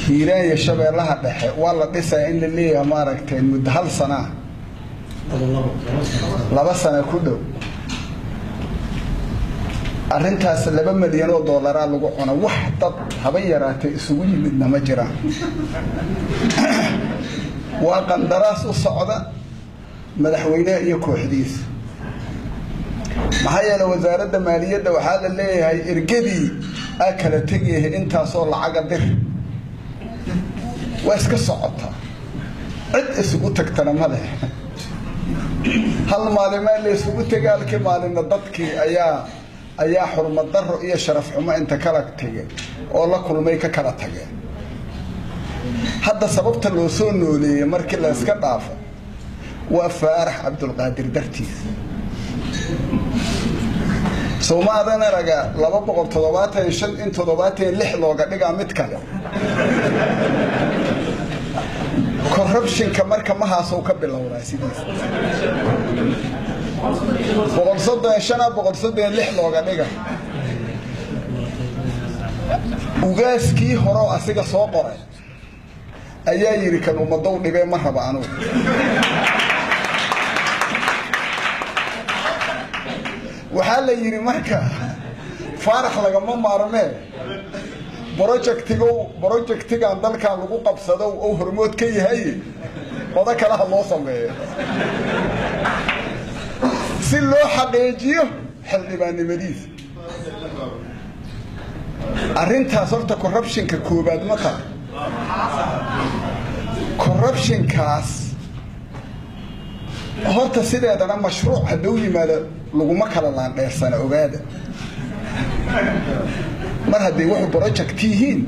Hiiraan iyo Shabeellaha Dhexe waa la dhisaya in la leeyahay, maaragtay, muddo hal sana ah, 2 sano ku dhow. Arrintaas 2 milyan oo dollaraa lagu cuno. Wax dad haba yaraatay isugu yimidna ma jiraan. Waa qandaraas u socda madaxweynaha iyo kooxdiisa. Maxaa yeeley, Wasaaradda Maaliyadda waxaa la leeyahay ergadii aa kala tegayahay, intaasoo lacaga dir. Waa iska socotaa, cid isugu tagtana ma leh. Hal maalimaa la isugu tegay, halkii maalinna dadkii ayaa xurmad daro iyo sharaf xumo inta kala tegay oo la kulmay ka kala tageen. Hadda sababta loo soo nooleeyey markii la iska dhaafo waa Faarax Cabdulqaadir dartiis. Sowma adan araga 275 in 76 looga dhigaa mid kale? Corruptionka marka mahaasuu ka bilowdaa sidiisa. 135 136 looga dhiga. Ugaaskii horeo asiga soo qoray ayaa yidhi, "Kan ummadow dhibee ma raba anugu." Waxaa la yidhi marka Faarax lagama maarmee, projectigan dalkan lagu qabsado ou hormood ka yahay, odo kaleha loo sameeyo si loo xaqiijiyo xildhibaannimadiisa. Arrintaas horta corruptionka koobaad ma taha? Corruptionkaas horta sideedana mashruuc hadduu yimaado laguma kala laandheersana. Ogaada, mar hadday wuxuu project yihiin,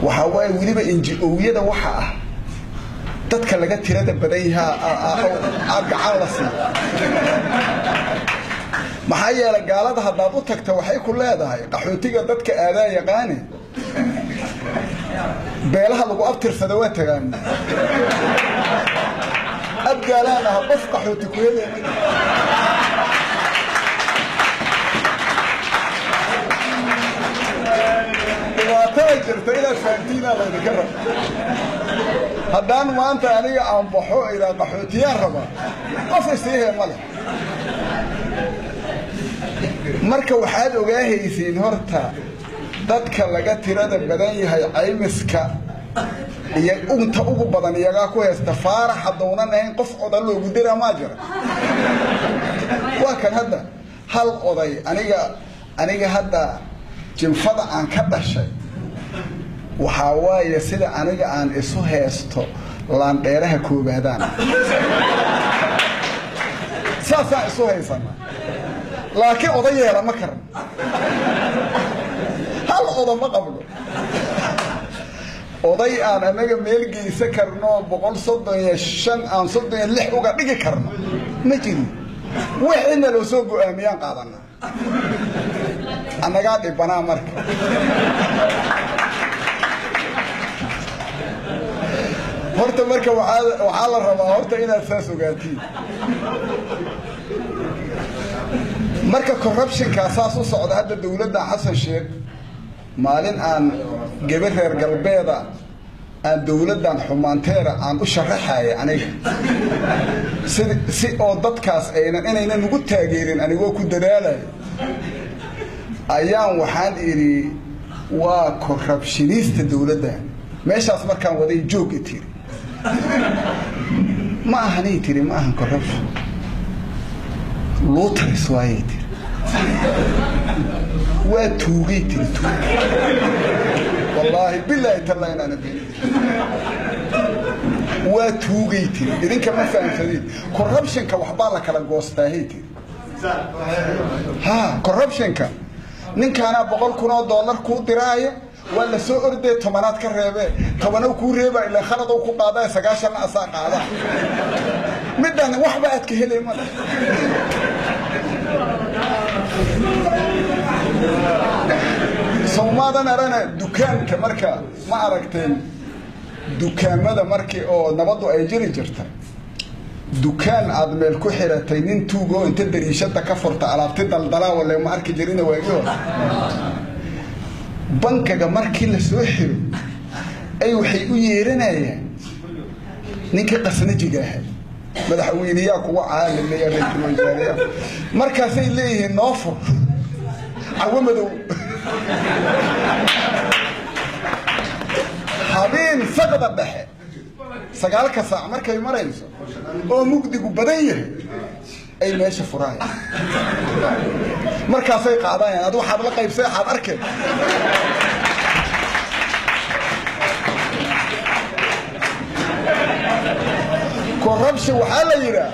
waxaa waaye weliba NGO-yada waxa ah dadka laga tirada badan yahaa aa gacan la siiya. Maxaa yeelay, gaalada haddaad u tagta waxay ku leedahay qaxootiga dadka aadaa yaqaane, beelaha lagu abtirsada waa tagaana. Abgaalaan aha, qof qaxooti ku helay ma jiro. Dhibaatada jirta inaad fahamtiinaa laydinka raba. Haddaan maanta aniga aan baxo ilaa qaxootiyaan rabaa, qof isiihee ma leh. Marka waxaad ogaahaysiin horta dadka laga tirada badan yahay caymiska iyo inta ugu badan iyagaa ku haysta. Faarax haddownan ahayn qof oda loogu diraa maa jira. Waa kan hadda hal oday. Aniga hadda jinfada aan ka dhashay waxaa waaye sida aniga aan isu heesto laandheeraha koobaadaan, saasaan isu haysana, laakiin oday yeela ma karno, hal odo ma qabno. Oday aan anaga meel geysa karno, 135 aan 36 uga dhigi karno ma jirin. Wixiina loo soo go-aamiyaan qaadana, annagaa dhibanaa. Marka horta marka waxaa la rabaa horta inaad saas ogaatiin. Marka corruptionkaa saas u socda hadda dawladda Xasan Sheekh, maalin aan gabar reer galbeeda aan dawladdan xumaanteeda aan u sharaxaya aniga si oo dadkaas aynan inaynan ugu taageerin anigoo ku dadaalaya, ayaan waxaan idhi waa corruptionista dawladdan. Meeshaas markaan waday joog i tiri, "Ma ahanay," tiri, "ma ahan corruption, looters waayay," tiri, "waa tuugay," tiri, "tuug." Wallaahi bilaahi tallaa inaana been. "Waa tuugay," tiri, "idinka ma fahamsadiin corruptionka, waxbaa la kala goostaahay," tiri. Ha, corruptionka ninkaanaa $100,000 kuu diraaya, waa la soo ordee, tobanaad ka reebee, tobanow kuu reeba, ilaa khaladow ku qaadaa, 90-na asaa qaadaa. Middan waxba aad ka helay ma leh. Sawmaadan arana dukaanka marka ma aragteen dukaamada markii oo nabaddu ay jiri jirta, dukaan aad meel ku xiratay nin tuugoo inta dariishada ka furta alaabti daldalaa wale ma arki jirina waagii hore? Bankaga markii la soo xiro Ay waxay u yeeranayaan ninkii qasnajiga ahay, madaxweyneyaa kuwa caalamiya, ra-iisul wasaareyaa. Markaasay leeyihiin, "Noo fur cawo madow." Habeen saqda dhexe, 9-ka saac markay marayso oo mugdigu badan yahay, ay meesha furaayaan, markaasay qaadayaan. Adu waxaad la qaybsay, waxaad arkeen. Corruption waxaa la yidhaah.